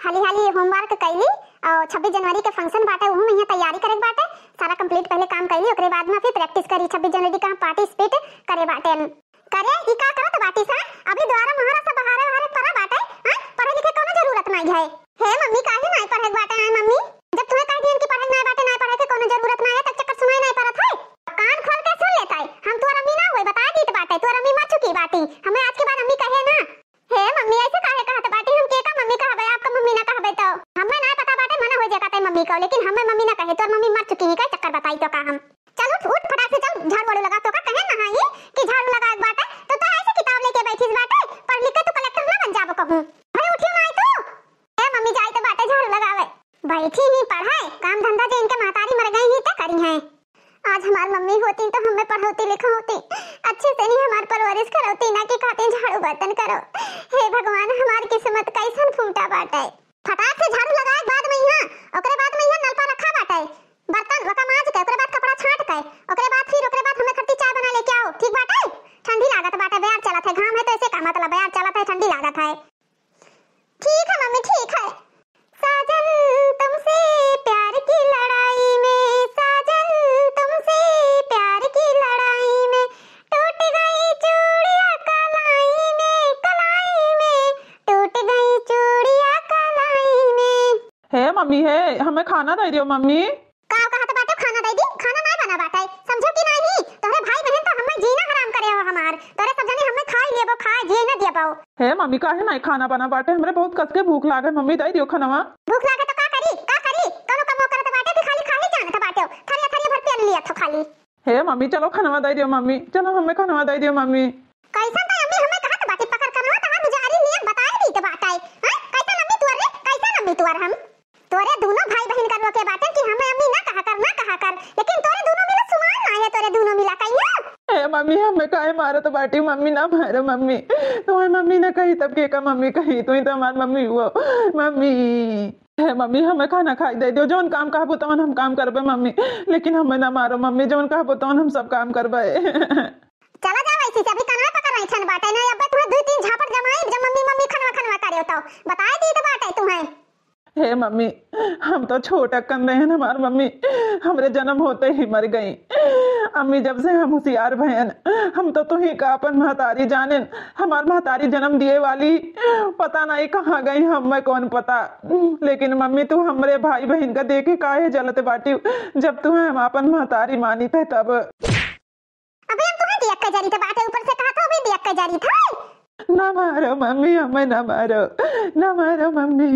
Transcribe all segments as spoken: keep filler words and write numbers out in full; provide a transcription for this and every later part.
हाली हाली homework कइली और छब्बीस जनवरी के function बाटे, उहू में यहाँ तैयारी करे के बाटे। सारा complete पहले काम कइली, ओकरे बाद में फिर practice करी। छब्बीस जनवरी का हम participate करे बाटे। करे, ई का करत बाटी सा? अभी द्वारा मोहरा सब बहारे बहारे परा बाटे, हाँ? पढ़े लिखे कौनो जरूरत नाई है। हे मम्मी, काहे नाई पढ़े के बाटे, आए मम्मी? जब तुम्हें कह दियन कि पढ़े के नाई बाटे, नाई पढ़े के कौनो जरूरत नाई है, तब चक्कर सुनाई नाई पड़त है। कान खोल के सुन लेता है, हम तोर अम्मी ना हुए, बता दीत बाटे, तोर अम्मी मर चुकी बाटी, हमें आज के बाद अम्मी कहे ना। हे मम्मी, ऐसे काहे कहत बाटी? हम के का मम्मी कहबे? आपका मम्मी ना कहबे तो? हमें ना पता बाटे, मना हो जाता है मम्मी को, लेकिन हमें मम्मी ना कहे, तोर मम्मी मर चुकी है, का चक्कर बताई तो का हम? चल उठ, उठ फटाक से चल, झाड़ू वाड़ू लगा, तो का कहे ना है कि झाड़ू लगा एक बाटे, तो तो ऐसे किताब लेके बैठीस बाटे, पढ़ लिख के तू कलेक्टर ना बन जाबो कहूँ। अरे उठियो ना आई तू। ए मम्मी, जाई तो बाटे झाड़ू लगावे। बैठी ही पढ़े, काम धंधा जे इनके महतारी मर गई ही ते करी हैं। आज हमार मम्मी होती तो हमें पढ़ौती लिखौती, अच्छे से नहीं हमार परवरिश करौती, ना कि खातिर झाड़ू बर्तन करो। हे भगवान, हमार किस्मत कैसन फूटा बाटे। फटाक से झाड़ू लगाए के बाद में यहाँ, ओकरे बाद में यहाँ नल पर रखा बाटे बर्तन, ओका माज के, ओकरे बाद कपड़ा छांट के, ओकरे बाद फिर, ओकरे बाद हमें खट्टी चाय बना लेके आओ, ठीक बाटे? ठंडी लागत बाटे, बयार चलत है, घाम है तो ऐसे का मतलब, बयार चलत है, ठंडी लागत है। ठीक है मम्मी, ठीक है। साजन तुमसे प्यार की लड़ाई में, साजन तुमसे प्यार की लड़ाई में, टूट गई चूड़िया कलाई में, कलाई में, टूट गई चूड़िया कलाई में। हे मम्मी, हे, हमें खाना दे दियो मम्मी। का कहत बाटे खाना दे दी? खाना नाय बना बाटे, समझो कि नाही? तोहरे भाई बहन तो हमें जीना हराम करे हो हमार। तोरे सब जने हमें खाई लेबो, खाए जिए न देबो। हे मम्मी, काहे नाय खाना बना बाटे? हमरे बहुत कस के भूख लागे मम्मी, दे दियो खानवा। भूख लागे तो का करी, का करी? कौनो कमो करत बाटे कि खाली खाही जानत बाटे? थरिया थरिया भर पेल लिया थो खाली। हे मम्मी, चलो खानवा दे दियो मम्मी, चलो हमें खानवा दे दियो मम्मी। कैसन तो अम्मी हमें कहत बाटे पकड़ खानवा, तहार बुझारी नियम बताए दीत बाटे। हैं? कैसन अम्मी तुअर रे, कैसन अम्मी तुअर हम? तोरे दोनों भाई बहन का रोके बाटे कि हमें अम्मी ना कहा कर, ना कहा कर, लेकिन तोरे दोनों मिला सुमान ना है, तोरे दोनों मिला कहिया। हे मम्मी, हमें काहे मारत बाटी? मम्मी ना मारो मम्मी, तुम्हें मम्मी ना कही तब के का मम्मी कही? तू ही तो हमार मम्मी हुआ मम्मी। हे मम्मी, हमें खाना खाई दे दियो, जौन काम कहबो तवन हम काम करबे मम्मी, लेकिन हमें ना मारो मम्मी, जौन कहबो तवन हम सब काम करबे। चला जाओ ऐसी से, अभी कनवा पकड़ रही छन बाटे ना, अब तुम्हें दो तीन झापट जमाई जब मम्मी मम्मी खनवा खनवा करे तो बताए दी तो बाटे तुम्हें। हे मम्मी, हम तो छोट अक्कन रहन, हमार मम्मी हमरे जन्म होते ही मर गई। अम्मी, जब से हम होशियार भयन, हम तो तुही का अपन महतारी जानेन। हमार महतारी जन्म दिए वाली पता नहीं कहाँ गई, हमें कौन पता। लेकिन मम्मी, तू हमरे भाई बहन का देखे काहे जलत बाटी, जब तुहे हम अपन महतारी मानित है तब। अबे हम तुम्हें दियक के जरी थे बाटे, ऊपर से कहा था, अबे दियक के जरी थे। ना मारो मम्मी, हमें ना मारो, ना मारो मम्मी।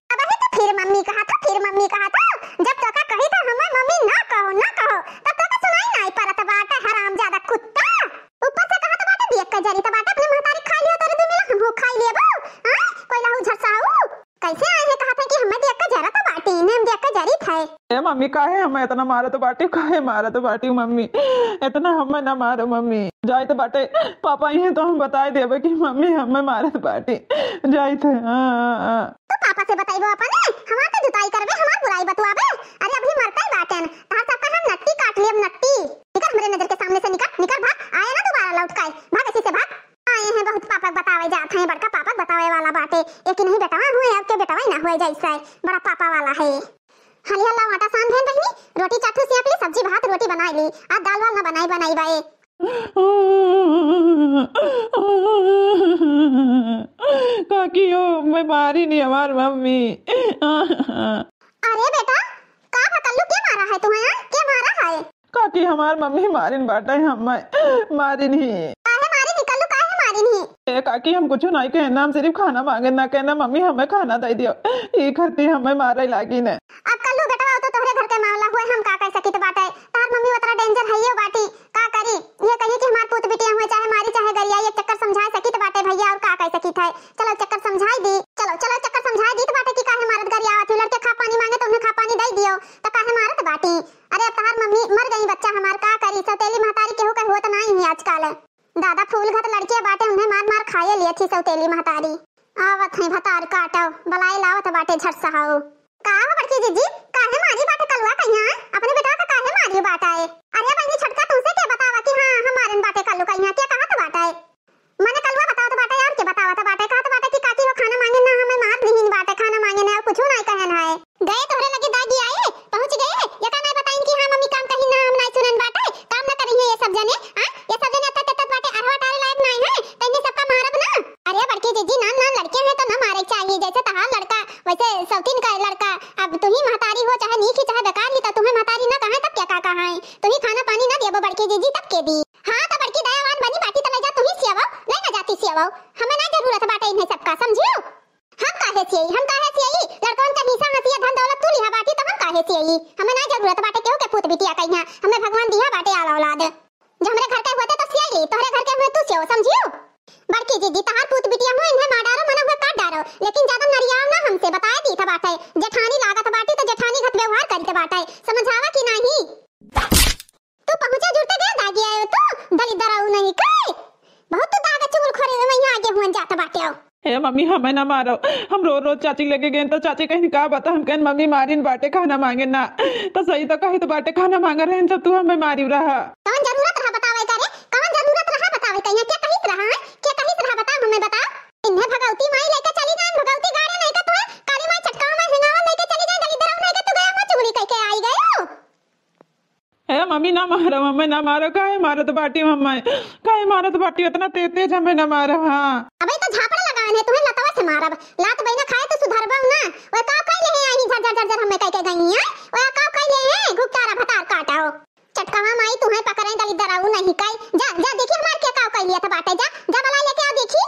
अब अबे तो फिर मम्मी कहा था, फिर मम्मी कहा था। जब तो का कही था हमें मम्मी ना कहो, ना कहो, तब तो का सुनाई नहीं पड़त बाटे, हरामजादा कुत्ता। ऊपर से कहा था बाटे दियक के जरी थे बाटे, अपने महतारी खाई लियो, तोरे दो मिला हम हो खाई लेबो। हाँ, कोई लहू झरसाऊ। कैसे आए हैं? कहा था कि हमें देख के जरा तो बाटी, इन्हें हम देख के जरी थे। ए मम्मी, काहे हमें इतना मारत बाटी, काहे मारत बाटी मम्मी? इतना हमें ना मारो मम्मी। जाइत बाटे, पापा इहे तो हम बताए देबे कि मम्मी हमें मारत बाटी। जाइत है, हाँ, हाँ, हाँ। तो पापा से बताइबो अपने, हमार तो जुताई करबे, हमार बुराई बतुआबे। अरे अभी मरते ही बाटेन, तार सबका हम नट्टी काट लेब, नट्टी। निकर हमरे नजर के सामने से, निकर, निकर, भाग, आए ना दोबारा लौट के, भाग ऐसी से भाग। आए हैं बहुत पापक बतावे जात हैं, बड़का पापक बतावे वाला बाटे। एक ही नहीं बेटवा हुए, अब के बेटवा ही ना हुए जैसे, बड़ा पापा वाला है। हाली हल्ला आटा सान देन बहिनी, रोटी चार ठो सियाप ली, सब्जी भात रोटी बनाई ली, आज दाल वाल ना बनाई, बनाई बाए। काकी हो, मैं मारी नहीं हमार मम्मी। अरे बेटा, का भा कल्लू, के मारा है तुम्हें, हाँ? के मारा है? काकी, हमार मम्मी मारिन बाटे, हमें मारिन ही। काहे मारिन ही कल्लू, काहे मारिन ही? ए काकी, हम कुछ नहीं कहना, हम सिर्फ खाना मांगे ना कहना, मम्मी हमें खाना दे दियो, ई खरती हमें मारे लागी ने। अब कल्लू बेटवा, तो तोहरे घर के मामला हुए, हम का कह सकित बाटे, तार मम्मी उतरा danger है यो बाटी, का करी? ये कही कि हमार पूत बिटिया हुए, चाहे मारी चाहे गरिया, एक चक्कर समझा सकित बाटे भैया, और का कह सकित है? चलो चक्कर समझाई दी, चलो, चलो चक्कर समझाई दी तो बाटे कि काहे मारत गरियावत ही, लड़के खा पानी मांगे तो उन्हें खा पानी दे दियो, तो काहे मारत बाटी? अरे अब तहार मम्मी मर गई, बच्चा हमार का करी, सौतेली महतारी केहू के होत नाई ही आजकल। दादा फूल घत लड़के बाटे, उन्हें मार मार खाए लिए थी सौतेली महतारी। आवत है भतार काटो, बलाए लावत बाटे झट सहाओ। का हो बड़की जीजी, काहे मारी बाटे कलुआ कहिया? अपने बेटवा का काहे मारी बाटे? अरे बहिनी छोटका, तुमसे के बतावा कि हाँ, हम मारन बाटे कलू कहिया, के कहत बाटे? मने कलुआ बतावत बाटे, और के बतावत बाटे, कहत बाटे कि काकी हो खाना मांगे ना, हमें मार दिहिन बाटे, खाना मांगे जैसे तहार लड़का वैसे सौतीन का लड़का। अब तुही महतारी हो, चाहे नीक ही चाहे बेकार ही, तो तुम्हें महतारी ना कहे तब क्या का कहे? तुही खाना पानी ना देबो बड़की जीजी तब के दी? हाँ तो बड़की दयावान बनी बाटी तो ले जा तुही सियावो, ले ना जाती सियावो। हमें ना जरूरत बाटे इन्हें सबका, समझियो? हम काहे सियई, हम काहे सियई? लड़कवन का हिस्सा हंसिया धन दौलत तू लिहा बाटी तो हम काहे सियई? हमें ना जरूरत बाटे केहू के पूत बिटिया कहिया, हमें भगवान दिया बाटे आला औलाद। जो हमरे घर के होते तो सियाई ली, तोहरे घर के हुए तू सियो, समझियो? बड़की जीजी, तहार पूत बिटिया हुए, इन्हें मार डारो, मना हुए काट डारो, लेकिन ज्यादा नरियाव ना हमसे, बताए दीत बाटे। जेठानी लागत बाटी तो जेठानी घत व्यवहार करीत बाटे, समझावा कि नाही? तू पहुँचा जुड़ते गया दागी आयो तू, दलित दराऊ नहीं काई? बहुत तो दागा चुगल खोरे में यहाँ आगे हुए जात बाटे हो। हे मम्मी, हमें ना मारो। हम रोज रोज चाची लगे गए तो चाची कहिन का बता, हम कहिन मम्मी मारिन बाटे, खाना मांगे ना। तो सही तो कहित बाटे, खाना मांगे रहन जब तू हमें मारी रहा। कौन जरूरत रहा बतावे का रे? कौन जरूरत रहा बतावे का? यहाँ क्या कहित रहा है? क्या कहित रहा बता, हमें बता। इन्हें भगवती माई लेके चली जाए, भगवती गाड़े नहीं का तुम्हें, काली माई छटकावा माई हिंगावा लेके चली जाए, दलित दराऊ नहीं का तू गया हुआ चुगली कह के आई गयो। हे मम्मी, ना मारो, हमें ना मारो, काहे मारत बाटी हमें, काहे मारत बाटी, इतना तेज तेज हमें ना मारो। हाँ। अबे तो झापड़ लगान है, तुम्हें लतवा से मारब, लात बैना खाए तो सुधरबो ना। वो का कइले हैं आई झर झर झर झर हमें कह के गई है, वो का कइले हैं घुपटारा भतार काटाओ। चटकावा माई तुम्हें पकड़े दलित दराऊ नहीं काई, जा जा देखी हमार के का कइले था बाटे, जा जा बला लेके आओ देखी।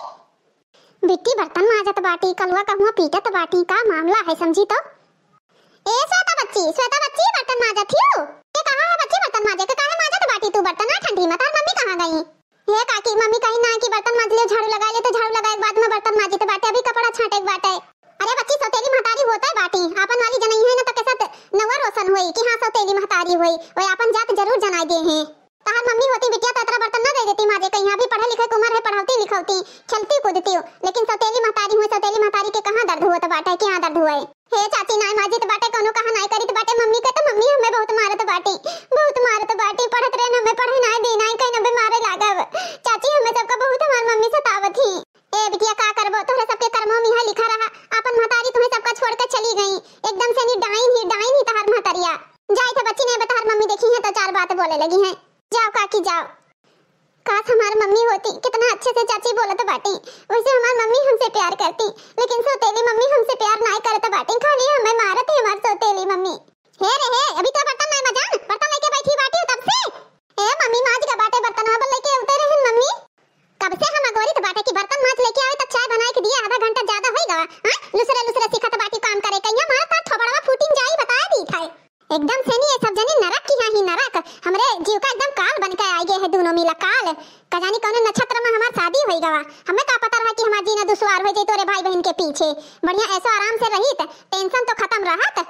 बिट्टी बर्तन माजत बाटी, कलुआ कहुआ पीटत बाटी, का मामला है समझी तो? ए श्वेता बच्ची, श्वेता बच्ची बर्तन माजत हियो? ये कहाँ है बच्ची बर्तन माजे के, काहे माजत बाटी तू बर्तन? आ ठंडी में तार मम्मी कहाँ गई? ये काकी मम्मी कही ना कि बर्तन माज लियो, झाड़ू लगा लियो, तो झाड़ू लगाए के बाद में बर्तन माजित बाटे, अभी कपड़ा छाटे के बाटे। अरे बच्ची सौतेली महतारी होता है बाटी, आपन वाली जनई है ना तो कैसा त-, नवा रोशन होई कि हाँ सौतेली महतारी होई, वो आपन जात जरूर जनाई दे हैं। तहार मम्मी होती बिटिया तो इतना बर्तन ना दे देती माजे कहीं, अभी पढ़े लिखे के उम्र है, पढ़ौती लिखौती, खेलती कूदती हो, लेकिन सौतेली महतारी हुई, सौतेली महतारी के कहाँ दर्द हुआ तो बाटे, क्या दर्द हुआ है? हे चाची नाय माजित बाटे, कोनो कहा नाय करित बाटे मम्मी के, तो मम्मी हमें बहुत मारत बाटी, बहुत मारत बाटी, पढ़त रहे हमें पढ़े नाय दी नाय कहीं हमें मारे लागब। चाची हमें सबका बहुत हमार मम्मी सतावत ही। ए बिटिया का करबो, तोहरे सबके कर्मों में है लिखा रहा, आपन महतारी तुम्हें सबका छोड़ के चली गई, एकदम से नी डाइन ही, डाइन ही तहार महतरिया। जाए थे बच्ची ने बतहर मम्मी देखी है तो चार बात बोले लगी हैं। जाओ काकी जाओ। काश हमार मम्मी होती, कितना अच्छे से चाची बोलत बाटी। वैसे हमार मम्मी हमसे प्यार करती, लेकिन सौतेली मम्मी हमसे प्यार नाय करत बाटी, खाली हमें मारत है हमार सौतेली मम्मी। हे रे हे, अभी तो बर्तन नाय मजान, बर्तन लेके बैठी बाटी तब से। ए मम्मी माज का बाटे बर्तन, अब लेके उतरे रहन मम्मी। कब से हम अगोरित बाटे कि बर्तन माज लेके आवे, तब चाय बनाए के दिए आधा घंटा ज्यादा होई गवा। हाँ, लुसरे लुसरे सिखत बाटी काम करे, कहिया मार तार थोबड़वा फूटिन जाई, बताए दी था। एकदम से नी, ये सब जनी नरक की यहाँ ही नरक। हमरे जीव का एकदम काल बन के आए गए है दोनों मिला काल। का जानी कौन नक्षत्र में हमार शादी होई गवा। हमें का पता रहा कि हमार जीना दुश्वार हो जाए तोरे भाई बहन के पीछे। बढ़िया ऐसो आराम से रहित, टेंशन तो खत्म रहत।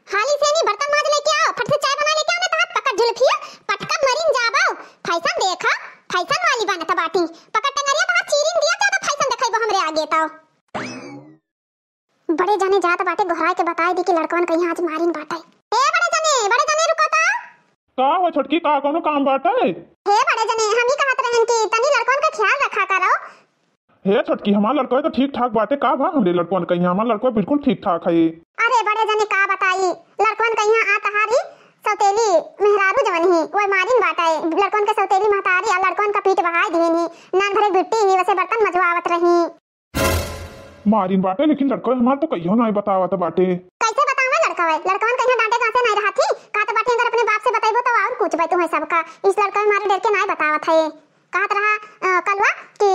हाली से नी बर्तन माज लेके आओ, फट से चाय बना लेके आओ, ना तो हाथ पकड़ झुलफिया, पटका मरिन जाबो। फैशन देखा, फैशन वाली बनत बाटी। पकड़ टंगरिया तो हाथ चीरिन दिया, ज्यादा फैशन देखाइबो हमरे आगे तो। बड़े जने जात बाटे गोहराए के बताए दी कि लड़कवन कहीं आज मारिन बाटे। ए बड़े जने, बड़े जने रुको तो। का हो छोटकी, का कोनो काम बाटे? हे बड़े जने, हम ही कहत रहन कि तनी लड़कवन का ख्याल रखा करो। हे छोटकी, हमार लड़कवे तो ठीक ठाक बाटे, का भा हमरे लड़कवन कहिया, हमार लड़कवे बिल्कुल ठीक ठाक है। अरे बड़े जने का बताई, लड़कवन कहिया आ तहारी सौतेली मेहरारू जवन ही, वो मारिन बाटे, लड़कवन के सौतेली महतारी आ लड़कवन का पीठ बहाई दिहिन ही, नान भरे बिट्टी ही, वैसे बर्तन मजवावत रही। मारिन बाटे, लेकिन लड़कवे हमार तो कहियो नाय बतावत बाटे। कैसे बतावे लड़कवे? लड़कवन कहिया डांटे गांसे नाय रहत ही, कहत बाटे अगर अपने बाप से बतैबो तो और पूछबे तुम्हें सबका, इस लड़कवे मारे डर के नाय बतावत है। कहत रहा, अ, कलुआ कि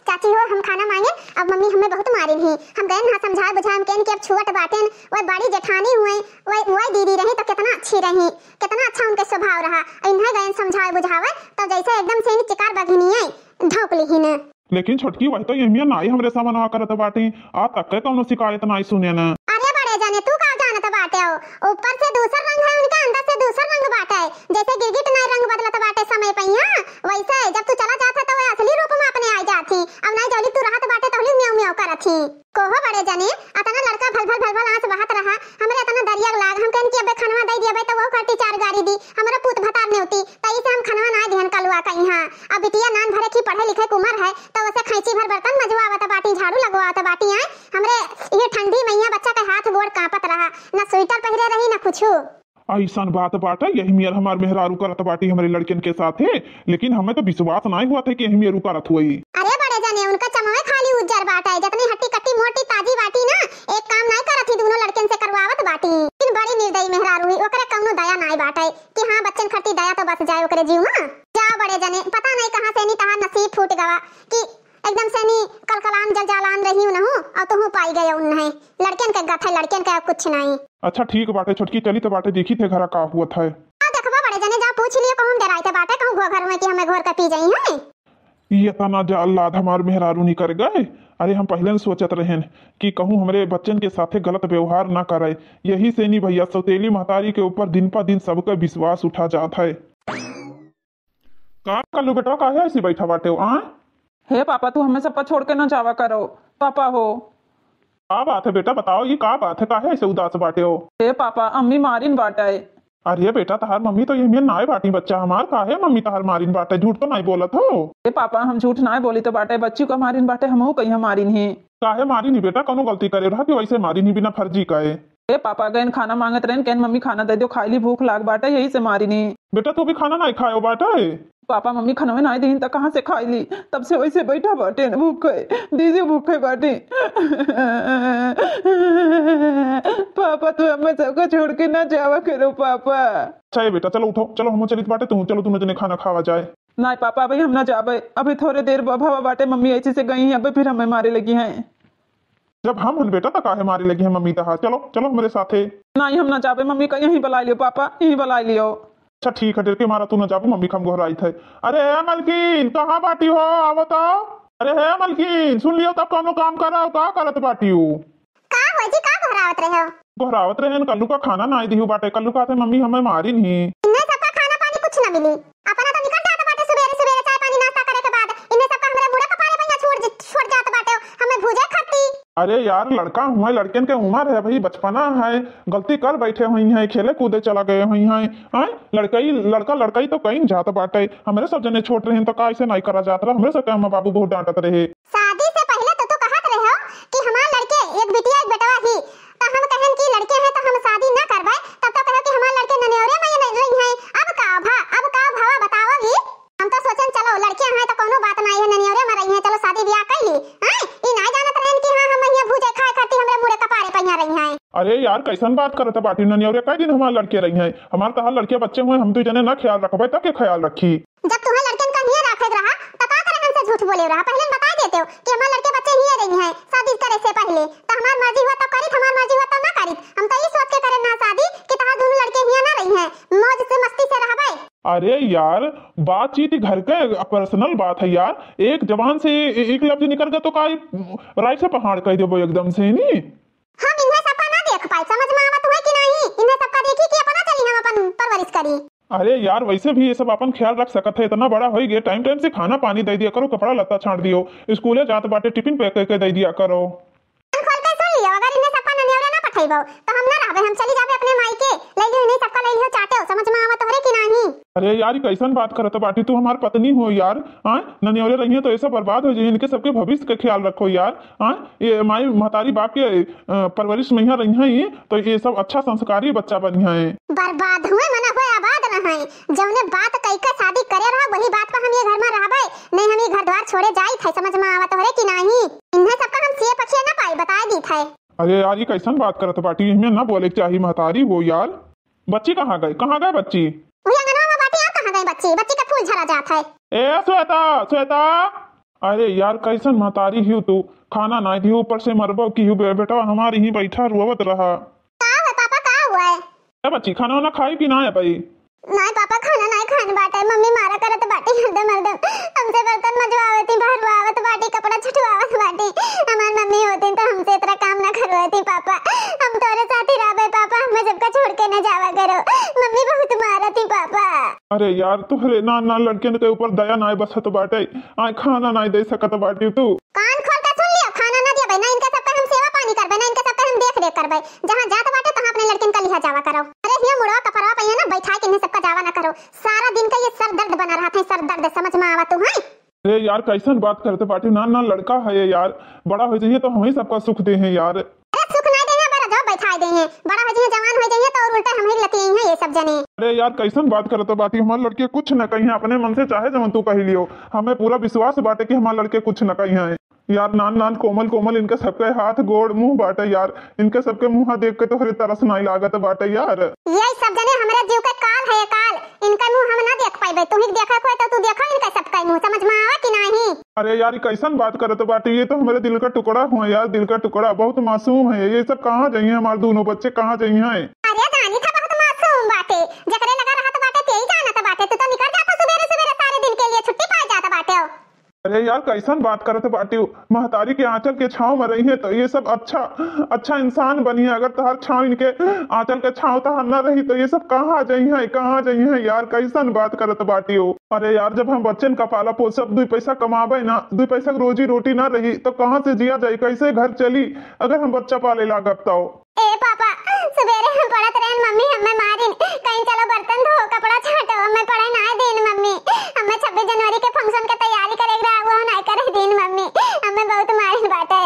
चाची हो, हम खाना मांगे, अब मम्मी हमें बहुत मारिन ही। हम गए ना समझाए बुझाए, हम कहन कि अब छुअट बाटेन, वह बड़ी जेठानी हुए, वह, वह दीदी रही तो कितना अच्छी रही, कितना अच्छा उनके स्वभाव रहा। इन्हें गए समझाए बुझावे, तो जैसे एकदम से इन्हें चिकार बघिनिए धौंक लिहिन। लेकिन छोटकी वही तो यहमिया नाई हमरे समनवा करत बाटी, आ तक के कौनो शिकायत नाई सुने न। अरे बड़े जने, तू का जानत बाटे हो? ऊपर से दूसर रंग है उनका, अंदर से दूसर रंग बाटे। जैसे गिरगिट नाई रंग बदलत बाटे समय पहिया, वैसे जब तू चला जात है तो वह असली रूप में अपने आ जात ही। अब नाई जौली तू रहत बाटे तौली म्याऊ म्याऊ करत ही। कोहो बड़े जने, अतना लड़का भल भल भल भल आंस बहात रहा, हमरे अतना दरिया लाग, हम कहन कि अबे खनवा दे दिया बे तो वो करती चार गारी दी, हमरो पूत भतार नेवती, तई से हम खनवा नाई दिहन कलुआ कहीं हाँ। अब बिटिया नान भरे की पढ़े लिखे के उम्र है, तो उसे खैंची भर बर्तन मजवावत बाटी, झाड़ू लगवावत बाटी, आए हमरे ये ठंडी मैया बच्चा के हाथ गोड़ कांपत रहा, न स्वेटर पहिरे रही न कुछू। ऐसन बात बाटे, यही मेर हमार मेहरारू करत बाटी हमरे लड़कन के साथे, लेकिन हमें तो विश्वास नाई हुआ था कि यही मेरू करत हुई। अरे बड़े जने, उनका चमवे खाली उज्जर बाटे, जतनी हट्टी कट्टी मोट तुहूँ पाई गए उन्हें। लड़कियन के गत है, लड़कियन के कुछ नहीं। अच्छा ठीक बाटे छोटकी, चली तो बाटे, देखी थे घरा का हुआ था। हाँ देखबा बड़े जने, जा पूछ लियो, कहूँ डराई थे बाटे, कहूँ घो घर में कि हमें घोर के पी जाई है। ई इतना जाल लाद हमार मेहरारू निकर गए। अरे हम पहले न सोचत रहेन कि कहूँ हमरे बच्चन के साथे गलत व्यवहार ना करे। यही से नी भैया, सौतेली महतारी के ऊपर दिन पा दिन सबका विश्वास उठा जात है। का कल्लू बेटवा, काहे ऐसी बैठा बाटे हो, आ? हे पापा, तू हमें सबका छोड़ के ना जावा करो, पापा हो। का बात है बेटा, बताओ, ये का बात है, काहे ऐसे उदास बाटे हो? हे पापा, अम्मी मारिन बाटे। अरे बेटा, तहार मम्मी तो ये में नाय बाटी, बच्चा हमार, काहे मम्मी तहार मारिन बाटे? झूठ तो नाय बोलत हो? हे पापा, हम झूठ नाय बोली तो बाटे, बच्ची का मारिन बाटे, हमहू कहीं मारिन ही। काहे मारिन ही बेटा, कौनो गलती करे रहा कि वैसे मारिन ही बिना फर्जी का है? ए पापा, गएन खाना मांगत रहेन, कहन मम्मी खाना दे दो, खाई ली, भूख लाग बाटे, यही से मारिन ही। बेटा तू भी खाना नाय खायो बाटे? पापा मम्मी खनवे नाय दीन त कहाँ से खाई ली? तब से वैसे बैठा बाटे न भूखे, दीदी भूखे बाटे। पापा तू हमें सबको छोड़ के ना जावा करो पापा। अच्छा ये बेटा चलो उठो, चलो हम चलित बाटे, तू चलो दोनों जने खाना खावा जाए। नाय पापा, अभी हम ना जाबे, अभी थोड़े देर ब-, भवा बाटे, मम्मी ऐसी से गई हैं, अबे फिर हमें मारे लगी हैं। जब हम हन बेटा, त काहे मारे लगी हैं मम्मी तहार? चलो, चलो हमरे साथे। नाहीं, हम ना जाबे, मम्मी का यहीं बुलाइ लियो पापा, यहीं बुलाइ लियो। अच्छा ठीक है, डर के मारा तू ना जाबे, मम्मी का हम गोहराइत है। अरे हे मलकिन, कहाँ बाटी हो? आवत आओ। अरे हे मलकिन, सुन लियो तब कौनो काम करा, का करत बाटी हो? का हुआ जी, का गोहरावत रहे हो? गोहरावत रहे न, कल्लू का खाना नाहीं दिहू बाटे, कल्लू का थे मम्मी हमें मारिन ही। इन्हें सबका खाना पानी कुछ ना मिली, अपना तो निकल जात बाटे सुबेरे सुबेरे चाय पानी नाश्ता करे के बाद, इन्हें सबका हमरे मुड़े कपारे पहिया छोड़ ज-, छोड़ जात बाटे, हमें भूजे खाती। अरे यार, लड़का हुए, लड़कन के उमर है भाई, बचपना है, गलती कर बैठे हुई हैं, खेले कूदे चला गए हुई हैं, हैं? लड़कई, लड़का लड़कई तो कहीं जात बाटे, हमरे सब जने छोट रहे तो का ऐसे नाहीं करा जात रहा, हमरे सब के अम्मा बाबू बहुत डांटत रहे। शादी से पहिले तो तू कहत रहे हो कि हमार लड़के एक बिटिया एक बेटवा ही, तो हम कहन कि लड़के हैं तो हम शादी ना करबे, तब तो कहो कि हमार लड़के ननेवरे में रही हैं। अब का भा, अब का भवा बताओ ही? हम तो सोचन चलो लड़के हैं तो कौनो बात नाहीं है, ननेवरे में रही हैं, चलो शादी ब्याह कर ली। हैं? ई ना जानत रहन कि हाँ हम यहाँ भूजे खाए खातिर हमरे मुड़े कपारे पहिया रही हैं। अरे यार कैसन बात करत बाटी, ननेवरे कई दिन हमार लड़के रही हैं, हमार तहार लड़के बच्चे हुए, हम दुई जने ना ख्याल रखबे त के ख्याल रखी? जब तुम्हें लड़कन का हिये राखे रहा, तो का करे हमसे झूठ बोले रहा? पहले न बताई देते हो कि हमार लड़के बच्चे हिये रही हैं, शादी करे से पहले। तो हमार मर्जी हुआ तो करित, हमार मर्जी हुआ तो ना करित। हम तो ई सोच के करे ना शादी कि तहार दोनों लड़के हिये ना रही हैं, मौज से मस्ती से रहबे। अरे यार, बातचीत घर के personal बात है यार, एक जबान से ए-, एक लफ्ज निकल गया तो का राई से पहाड़ कह देबो एकदम से नी। हम इन्हें सबका ना देख पाई, समझ में आवत हुए कि नहीं? इन्हें सबका देखी कि अपना चली हम अपन परवरिश करी। अरे यार, वैसे भी ये सब अपन ख्याल रख सकत है, इतना बड़ा होई गए, time time से खाना पानी दे दिया करो, कपड़ा लत्ता छांट दियो, स्कूले जात बाटे, टिफिन pack करके दे दिया करो। कान खोल के सुन लियो, अगर इन्हें सबका ननियौरे ना पठेबो, तो हम ना रहबे, हम चली जाबे अपने माई के। ले लियो इन्हें सबका, ले लियो चाटो, समझ में आवत हो रे कि नहीं? अरे यार, ई कैसन बात करत बाटी तू, हमार पत्नी हो यार, हाँ? ननियौरे रहिए तो ऐसा बर्बाद हो जाइए, इनके सबके भविष्य का ख्याल रखो यार, हाँ? ये माई महतारी बाप के, अ, परवरिश में यहाँ रही हैं, तो ये सब अच्छा संस्कारी बच्चा बनी है। बर्बाद हुए मना हुए आबाद न है, जौने बात कई के शादी करे रहा वही बात पर हम ये घर में रहबे, नहीं हम ये घर द्वार छोड़े जाई थे, समझ में आवत हो रे कि नहीं? इन्हें सबका हम सिए पखिए ना पाई, बताए दी थे। अरे यार, ये कैसन बात करत बाटी, इहमें ना बोले के चाही महतारी हो यार। बच्ची कहाँ गई, कहाँ गई बच्ची? वही अंगनवा में बाटी, और कहाँ गई बच्ची? बच्ची के फूल झरा जात है। ए श्वेता, श्वेता, अरे यार, कैसन महतारी हियो तू, खाना नाई दियो, ऊपर से मरबो की हियो, बे-, बेटवा हमार यहीं बैठा रोवत रहा। का हुआ पापा, का हुआ है? ए बच्ची, खाना वाना खाई कि ना है भाई? नाई पापा, खाना नाई खान बाटे, मम्मी मारा करत बाटी हरदम हरदम। हमसे बर्तन मजवावत ही, बहरवावत बाटी, कपड़ा छुटवावत बाटी। हमार मम्मी होती तो हमसे इतना काम ना करवाती पापा। हम तोरे साथ ही रहबे पापा, हमें सबका छोड़ के ना जावा करो। मम्मी बहुत मारत ही पापा। अरे यार, तोहरे ना, ना लड़कियन के ऊपर दया नाय बसत बाटे, आय खाना नाय दे सकत बाटी तू। कान खोल के सुन लियो, खाना ना देबे, ना इनके सबके हम सेवा पानी करबे, ना इनके सबके हम देख रेख करबे। जहाँ जात बाटे, तहाँ अपने लड़किन का लिहा जावा करो। अरे हिया मुड़वा कपरवा पहिया ना बैठा के इन्हें सबका जावा ना करो। सारा दिन का ये सर दर्द बना रहा था, सर दर्द, समझ में आवा तू, हैं? अरे यार, कैसन बात करते बाटी, ना, ना लड़का है ये यार, बड़ा हो जाइए तो हम ही सबका सुख दे हैं यार। अरे सुख ना दे हैं, बड़ा जाओ बैठा दे हैं, बड़ा हो जाइए, जवान हो जाइए तो और उल्टा हम ही लतिये हैं ये सब जने। अरे यार, कैसन बात करत बाटी, हमार लड़के कुछ न कही, अपने मन से चाहे जवन तू कही लियो, हमें पूरा विश्वास बाटे कि हमार लड़के कुछ न कही हैं। यार, नान नान कोमल कोमल इनके सबके हाथ गोड़ मुँह बाटे यार, इनके सबके मुँह देख के तोहरे तरस नाई लागत बाटे यार। ये सब जने हमरे जीव के काल है, काल। इनका मुँह हम ना देख पाइबे। तू ही देखे होए तो तू देखो इनके सबके मुँह, समझ में आवा कि नाही? अरे यार, ये कैसन बात करत बाटे? ये तो हमरे दिल का टुकड़ा हुआ यार, दिल का टुकड़ा, बहुत मासूम है। ये सब कहाँ जाइए, हमार दोनों बच्चे कहाँ जाइए? अरे जानी था बहुत मासूम बाटे, जकरे लगा रहत बाटे तेई जानत बाटे। तू तो निकल जाता सुबेरे सुबेरे, सारे दिन के लिए छुट्टी पाए जात बाटे। अरे यार, कैसन बात करत बाटियो? महतारी के आंचल के छाँव में रही है तो ये सब अच्छा, अच्छा इंसान बनी है। अगर तहार छाँव, इनके आंचल के छाँव तहार न रही तो ये सब कहाँ जाई है, कहाँ जाई है यार? कैसन बात करत बाटियो? अरे यार, जब हम बच्चन का पाला पोसब, दुई पैसा कमाबे ना, दुई पैसा के रोजी रोटी ना रही तो कहाँ से जिया जाई, कैसे घर चली अगर हम बच्चा पाले लागब तो? ए पापा, सुबेरे हम पढ़त रहन मम्मी, हमें मारिन, कहीं चलो बर्तन धो, कपड़ा छाटो, हमें पढ़े ना दिन मम्मी, हमें छब्बीस जनवरी के function के तैयारी करे के रहा, वो ना करे दिन मम्मी, हमें बहुत मारिन बाटे।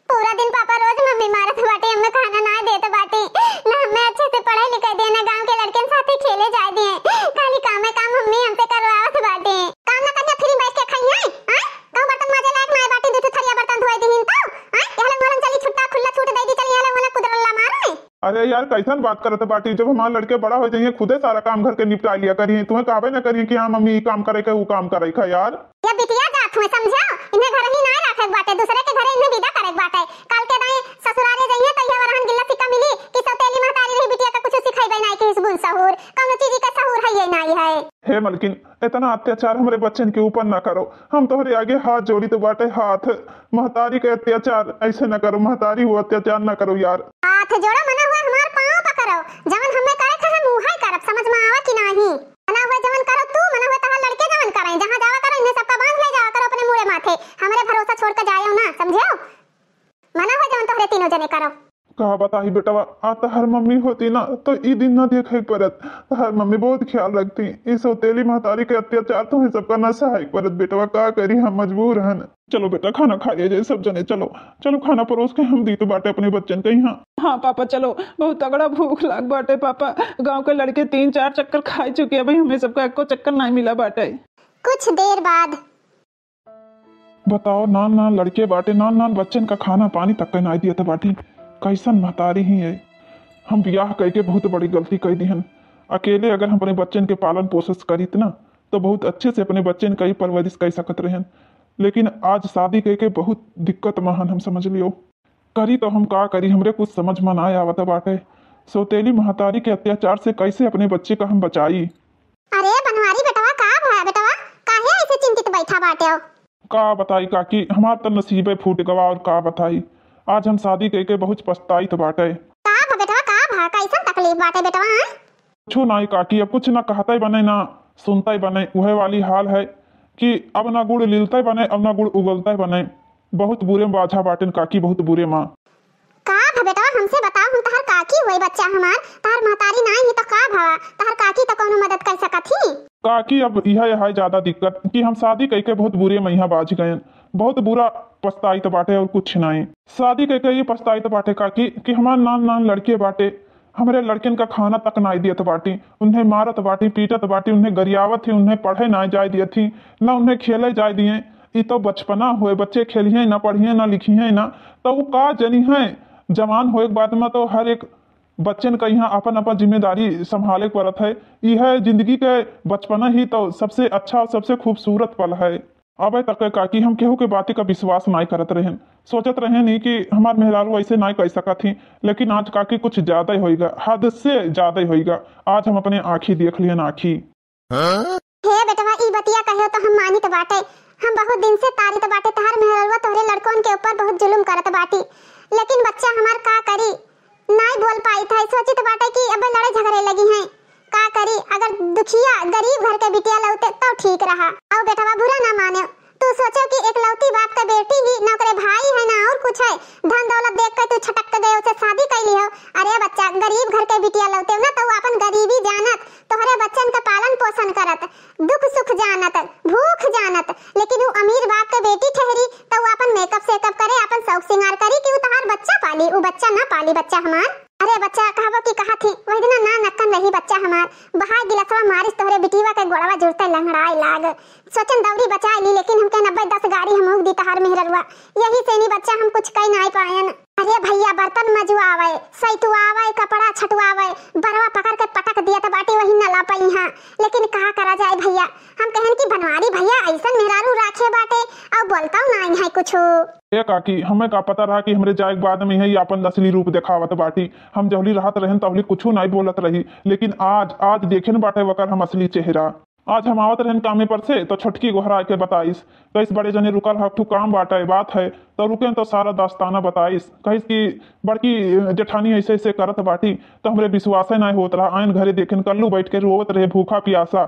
पूरा दिन पापा रोज मम्मी मारत बाटे, हमें खाना ना देत बाटे, ना हमें अच्छे से पढ़े लिखे दिए, ना गांव के लड़कन साथे खेले जाए दिए, खाली काम है काम मम्मी हमसे करवावत बाटे। काम ना करिया, free बैठ के खाइए, आय? कहूँ बर्तन माजे लायक ना बाटी, दू ठो थरिया बर्तन धोए दीहिन तो, आय? यहाँ लोग मोलन चली छुट्टा खुल्ला छूट दे दी, चल यहाँ लोग मोला कुदरल्ला मारे। अरे यार, कैसन बात करत बाटी? जब हमार लड़के बड़ा हो जाइए, खुदे सारा काम घर के निपटा लिया करिए, तुम्हें कहबे ना करिए कि हाँ मम्मी, ई काम करे के, ऊ काम करे का यार। ये बिटिया जात हुए समझो, इन्हें घर ही ना रखे के बाटे, दूसरे के घरे इन्हें विदा करे के बाटे। काल के दाएं ससुरारे जाइए तो ये वरहन गिल्ला सिक्का मिली कि सौतेली महतारी रही बिटिया का कुछ सिखाई बे ना कि इस गुण सहूर, कौनो चीज का सहूर है ये ना है। हे मलकिन, इतना अत्याचार हमरे बच्चन के ऊपर ना करो। हम तोहरे आगे हाथ जोड़ी तो बाटे, हाथ। महतारी के अत्याचार ऐसे ना करो, महतारी वो अत्याचार ना करो यार। हाथ जोड़ो, मना हुआ हमार पाँव पकड़ो। जवन हमें करे के हम उहे करब, समझ में आवा कि नाही? मना हुआ जवन करो तू, मना हुआ तहार लड़के जवन करें। जहाँ जावा करो, इन्हें सबका बांध ले जावा करो अपने मूड़े माथे। हमरे भरोसा छोड़ के जायो ना, समझो? मना हुआ जवन तोहरे तीनों जने करो। का बताई बेटवा, आ तहार मम्मी होती ना तो ई दिन ना देखे के पड़त। तहार मम्मी बहुत ख्याल रखती। ई सौतेली महतारी के अत्याचार तो ही सबका ना सहाय के पड़त बेटवा, का करी, हम मजबूर हन। चलो बेटा, खाना खा लिया जाए सब जने, चलो, चलो खाना परोस के हम दी तो बाटे अपने बच्चन के यहाँ। हाँ पापा चलो, बहुत तगड़ा भूख लाग बाटे पापा। गाँव के लड़के तीन चार चक्कर खाई चुके हैं भाई, हमें सबका एको चक्कर नहीं मिला बाटे। कुछ देर बाद बताओ, नान नान लड़के बाटे, नान नान बच्चन का खाना पानी तक के नाई दियत बाटी। कैसन महतारी ही है। हम बियाह कइके बहुत बड़ी गलती कइ दिहन। अकेले अगर हम अपने बच्चन के पालन पोषण करीत ना, तो बहुत अच्छे से अपने बच्चन का ही परवरिश कइ सकत रहन। लेकिन आज शादी कइके बहुत दिक्कत में हन, हम समझ लियो। करी तो हम का करी, हमरे कुछ समझ में ना आवत बाटे। सौतेली महतारी के अत्याचार से कैसे अपने बच्चे का हम बचाई? अरे बनवारी बेटवा, का भा बेटवा, काहे ऐसे चिंतित बैठा बाटे हो? का बताई काकी, हमार त नसीबे फूट गवा और का बताई। आज हम शादी कइके बहुत पछताइत बाटे। का भा बेटवा, का भा, कैसन तकलीफ बाटे बेटवा, हाँ? कुछ नाई काकी, अब कुछ ना कहते बने ना सुनते बने, उहे वाली हाल है कि अब ना गुड़ लिलते बने, अब ना गुड़ उगलते बने। बहुत बुरे बाझा बाटेन काकी, बहुत बुरे माँ। का भा बेटवा, हमसे बताओ, हम तहार काकी होई, बच्चा हमार, तहार महतारी नाई ही तो का भवा, तहार काकी तो कौनो मदद कर सकत ही। काकी, अब इहे है ज्यादा दिक्कत कि हम शादी कइके बहुत बुरे मइहा बाझ गएन, बहुत बुरा पछताइत बाटे और कुछ नाई। शादी कइके ये पछताइत बाटे काकी कि हमार नान नान लड़के बाटे, हमरे लड़कन का खाना तक नाई दियत बाटी, उन्हें मारत बाटी, पीटत बाटी, उन्हें गरियावत ही, उन्हें पढ़े नाई जाए दियत ही, ना उन्हें खेले जाए दिए। ई तो बचपना होए, बच्चे खेलिहें ना, पढ़िहें ना, लिखिहें ना, तो वो का जनिहें। जवान होए के बाद में तो हर एक बच्चन का यहाँ अपन अपन जिम्मेदारी संभाले के पड़त है। यह जिंदगी के बचपना ही तो सबसे अच्छा और सबसे खूबसूरत पल है। अबे तक काकी हम केहू के बाती का विश्वास नाई करत रहेन, सोचत रहेन ही कि हमार मेहरारू ऐसे नाई कह सकत ही, लेकिन आज काकी कुछ ज्यादा ही होइगा, हद से ज्यादा ही होइगा। आज हम अपने आँखी देख लियन, आँखी। हे बेटवा, ई बतिया कहो तो हम मानित बाटे। हम बहुत दिन से तारित बाटे, तहार मेहरवा तोहरे लड़कन के ऊपर बहुत जुलुम करत बाटी, लेकिन बच्चा हमार का करी, नाई बोल पाइत है। सोचित बाटे कि अबे लड़े झगड़े लगी हैं। का करी, अगर दुखिया गरीब घर के बिटिया लौते तो ठीक रहा। आओ बेटवा, बुरा ना माने, तू सोचो कि एकलौती बाप के बेटी ही, ना ओकरे भाई है ना और कुछ है, धन दौलत देख के तू छटक के गए, उसे शादी कैली हो। अरे बच्चा, गरीब घर के बिटिया लौते ना, तो वो अपन गरीबी जानत, तोहरे बच्चन के पालन पोषण करत, दुख सुख जानत, भूख जानत, लेकिन वो अमीर बाप के बेटी ठहरी, तो वो अपन मेकअप सेकअप करे, अपन शौक सिंगार करी कि वो तहार बच्चा पाली, वो बच्चा ना पाली, बच्चा हमार। अरे बच्चा, कहबो की कहा थी, वही दिना ना नक्कन रही बच्चा हमार, बहाय गिलसवा मारिस तोहरे बिटिया के गोड़वा जुड़ते लंगड़ाए लाग। सोचन दौरी बचाए ली, लेकिन हमके नब्बे दस गारी हम दी तहार मेहररुआ, यही से नी बच्चा हम कुछ कई नाई पायन। अरे भैया, बर्तन मजुआवे, सैतुआवे, कपड़ा छटुआवे, बरवा पकड़ के पटक दियत बाटी, वही नला पइहाँ। लेकिन का करा जाए भैया, हम कहन कि बनवारी भैया ऐसन मेहरारू राखे बाटे, अउ बोलतउ नाई है कुछु। ए काकी, हमें का पता रहा कि हमरे जाए के बाद में यही आपन असली रूप देखावत बाटी। हम जहली रहत रहन तहली कुछु नाई बोलत रही, लेकिन आज, आज देखेन बाटे वकर हम असली चेहरा। आज हम आवत रहन कामे पर से, तो छोटकी गोहरा के बताइस, कहिस, "बड़े जने रुकल ह, एक ठो काम बाटे, बात है।" तो रुकेन तो सारा दास्ताना बताइस। कहिस कि बड़की जेठानी ऐसे ऐसे करत बाटी, तो हमरे विश्वासे नाय होत रहा। आयन घरे देखेन, कल्लू बैठ के रोवत रहे भूखा पियासा।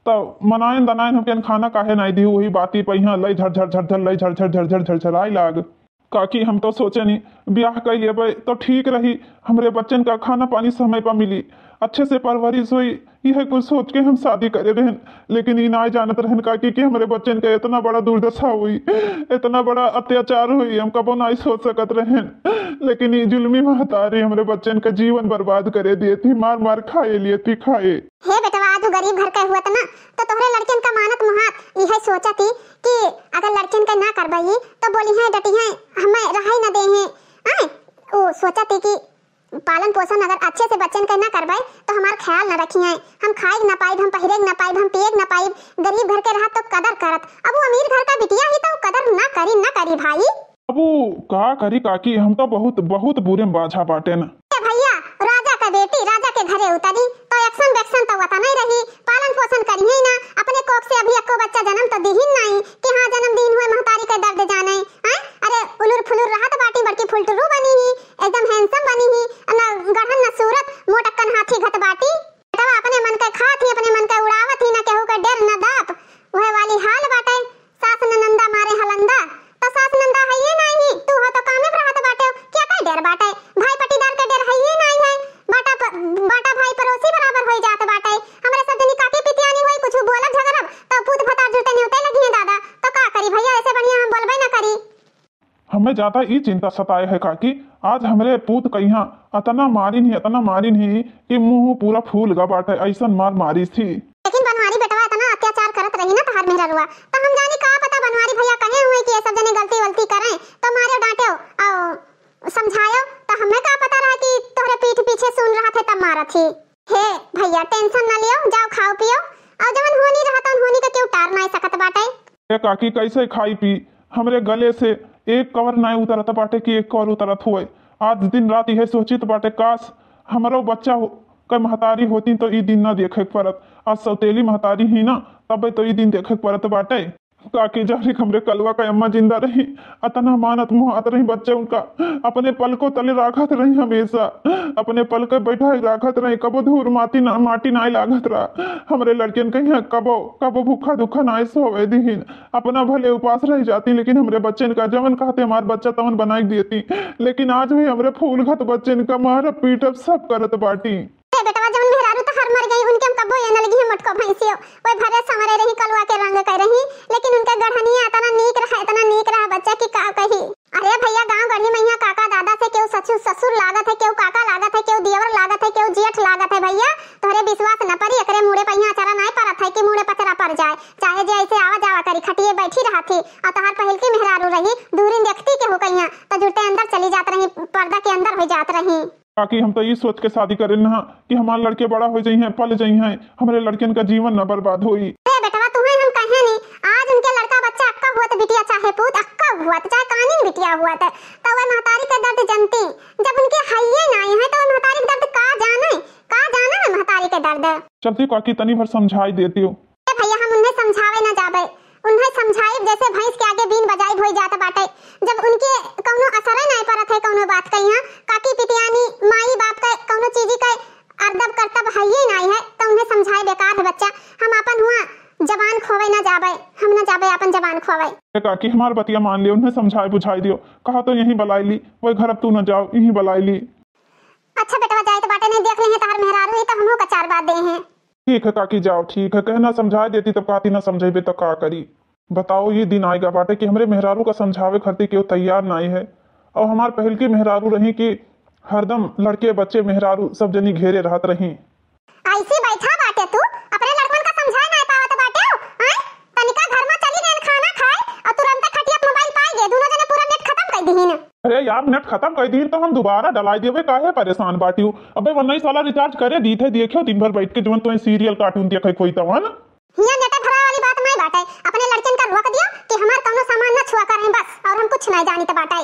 तो मनायन दनायन हम कहन, "खाना काहे नाय दिहु?" वही बाती पइहाँ लई झर झर झर झर, लई झर झर झर झर झर झर आए लाग। काकी, हम तो सोचे नी, ब्याह कइ लेबे तो ठीक रही, हमरे बच्चन का खाना पानी समय पर मिली, अच्छे से परवरिश होई, यह कुछ सोच के हम शादी करे रहन। लेकिन ई नाय जानत रहन काकी कि हमरे बच्चन का इतना बड़ा दुर्दशा होई, इतना बड़ा अत्याचार होई, हम कबो नाय सोच सकत रहन। लेकिन ई जुल्मी महतारी हमरे बच्चन का जीवन बर्बाद करे दिए थी, मार मार खाए लिए थी, खाए। हे बेटवा, आज उ गरीब घर के हुअत ना, तो तोहरे लड़कियन का मानत मुहात इहे सोचत ही कि अगर लड़कियन के ना करबई, तो बोली हैं, डटी हैं, हमें रहाई न दे हैं। आए, उ सोचत ही कि पालन पोषण अगर अच्छे से बच्चन के ना करबई, तो हमार ख्याल न रखी हैं, हम खाए न पाइब, हम पहिरे न पाइब, हम पिए न पाइब। गरीब घर के रहत तो कदर करत, अब वो अमीर घर का बिटिया ही तो कदर ना करी, ना करी भाई। अब उ का करी काकी, हम तो बहुत, बहुत बुरे में बाझा बाटेन। ए भैया, राजा का बेटी राजा के घरे उतरी, तो action वैक्शन तो वतनई रही, पालन पोषण करिहैं ना, अपने कोख से अभी एको बच्चा जन्म तो दिहिन नाई कि हाँ, जन्म दिन हुए महतारी के दर्द जाने, हैं? अरे, उलुर फुलुर रहत बाटी, बड़की फुलटुरू बनी ही, एकदम handsome बनी ही, न गढ़न न सूरत, मोटक्कन हाथी घत बाटी। बेटवा अपने मन के खात ही, अपने मन के उड़ावत ही, न केहू के डेर न दाप, वह वाली हाल बाटे। सास ननंदा मारे हलंदा, तो सास नंदा हइये नाई ही, तू हो तो कामे में रहत बाटे, क्या का डेर बाटे? भाई पटीदार के डेर हइये नाई है, बाटा प-, बाटा भाई पड़ोसी बराबर होई जात बाटे। हमरे सब जनी काकी पितियानी होई, कुछ बोलब झगड़ब, तो पूत भतार जुटे नेवते लगी हैं दादा, तो का करी भैया, ऐसे बढ़िया हम बोलबे ना करी। हमें ज्यादा ई चिंता सताए है काकी, आज हमरे पूत कइहाँ अतना मारिन ही, अतना मारिन ही कि मुंह पूरा फूल गा बाटे, ऐसन मार मारिस ही। लेकिन बनवारी बेटवा इतना अत्याचार करत रही ना तहार मेहररुआ, तो हम जानी का पता बनवारी भैया कहे हुए कि ये सब जने गलती वलती करें, तो मारो डांटो और समझायो, तो हमें का पता रहा कि तोहरे पीठ पीछे सुन रहा थे तब मारत ही। हे भैया, tension ना लियो, जाओ खाओ पियो, और जवन होनी रहा तवन होनी का क्यों टार नाई सकत बाटे। ए काकी, कैसे खाई पी? हमरे गले से एक कवर नाई उतरत बाटे कि एक कवर उतरत हुए। आज दिन रात यह सोचित बाटे, काश हमरो बच्चा हो, के महतारी होती तो ई दिन ना देखे के पड़त। आज सौतेली महतारी ही ना, तबे तो ई दिन देखे के पड़त बाटे। काकी, जहरी हमरे कलवा का अम्मा जिंदा रही, अतना मानत मुहात रही बच्चे उनका, अपने पलकों तले राखत रही हमेशा, अपने पलके बैठाए राखत रही, कबो धूर माटी ना, माटी नाई लागत रहा। हमरे लड़कियन कइहाँ कबो, कबो भूखा दुखा नाई सोवे दिहिन, अपना भले उपास रह जाती, लेकिन हमरे बच्चन का जवन कहते हमार बच्चा तवन बनाई देती। लेकिन आज भी हमरे फूल घत बच्चन का मारब पीटब सब करत बाटी। ए बेटवा, जवन मेहरारू तहार मर गई, उनके हम कब्बो ये न लगी हम मोटको भैंसियो। वही भरे संवरे रही, कलुआ के रंग के रही, लेकिन उनके गढ़निया इतना नीक रहा, इतना नीक रहा बच्चा कि का कही। अरे भैया, गांव गढ़ी में यहाँ काका दादा से केहू ससुर, ससुर लागत है, केहू काका लागत है, केहू दियवर लागत है, केहू जेठ लागत है। भैया, तोहरे विश्वास न परी, एकरे मुड़े पे यहाँ अचारा नाई परत है कि मुड़े पचरा पर जाए। चाहे जे ऐसे आवा जावा करी, खटिए बैठी रहत ही, और तहार पहिलकी मेहरारू रही, दूरिन देखती केहू कहिया, तो जुरते अंदर चली जात रही, पर्दा के अंदर हो जात रही। काकी, हम तो ई सोच के शादी करेन ना कि हमार लड़के बड़ा हो जइहें, पल जइहें, हमरे लड़कन का जीवन ना बर्बाद होई। ए बेटवा, तुहें हम कहे नी, आज उनके लड़का बच्चा अक्का हुअत बिटिया चाहे पूत अक्का हुअत, चाहे कानिन बिटिया हुअत, तो वह महतारी के दर्द जनती। जब उनके हइये नाई है, तो वह महतारी के दर्द का जाने, का जाने वह महतारी के दर्द। चलती काकी, तनी भर समझाई देती हो। ए भैया, हम उन्हें समझावे ना जाबे, उन्हें समझाइब जैसे भैंस के आगे बीन बजाइब होई जात बाटे। जब उनके कौनो असरे नाय परत है कौनो बात का, यहाँ काकी पितियानी, माई बाप का कौनो चीजी का अरदब करतब है ही नाय है, तो उन्हें समझाए बेकार है बच्चा। हम आपन हुआ जबान खोवे ना जाबे, हम ना जाबे आपन जबान खोवे। ए काकी, हमार बतिया मान लियो, उन्हें समझाए बुझाई दियो। कहा तो यहीं बलाई ली, वही घर अब तू न जाओ, यहीं बलाई ली। अच्छा बेटवा, जाए तो बाटे नहीं, देख लेंगे तहार मेहरारू ही तो हमहू का चार बात दे हैं। ठीक है काकी, जाओ, ठीक है, कहना समझा देती तब कहती ना समझेबे तो का करी। बताओ, ये दिन आएगा बाटे कि हमरे मेहरारू का समझावे खरती केहू तैयार नाई है। और हमार पहल की मेहरारू रही कि हरदम लड़के, बच्चे, मेहरारू सब जनी घेरे रहत रही। ऐसी बैठा बाटे तू, अपने लड़कन का समझाए नाय पावत बाटे, हैं? तनिका घर में चली गए खाना खाए और तुरंते खटिया पे मोबाइल पाई गए, दोनों जने पूरा नेट खत्म कर दीहिन। अरे यार, नेट खत्म कर दीहिन तो हम दोबारा डलाई देबे, काहे परेशान बाटियो? अबे उन्नीस वाला रिचार्ज करे दी थे, देखियो दिन भर बैठ के जवन तुम्हें सीरियल कार्टून देखे कोई तवन। हियां नेटे भरावे वाली बात नहीं बाटे, अपने लड़कन का रोक दियो कि हमार कौनो सामान ना छुआ करें बस, और हम कुछ नहीं जानित बाटे।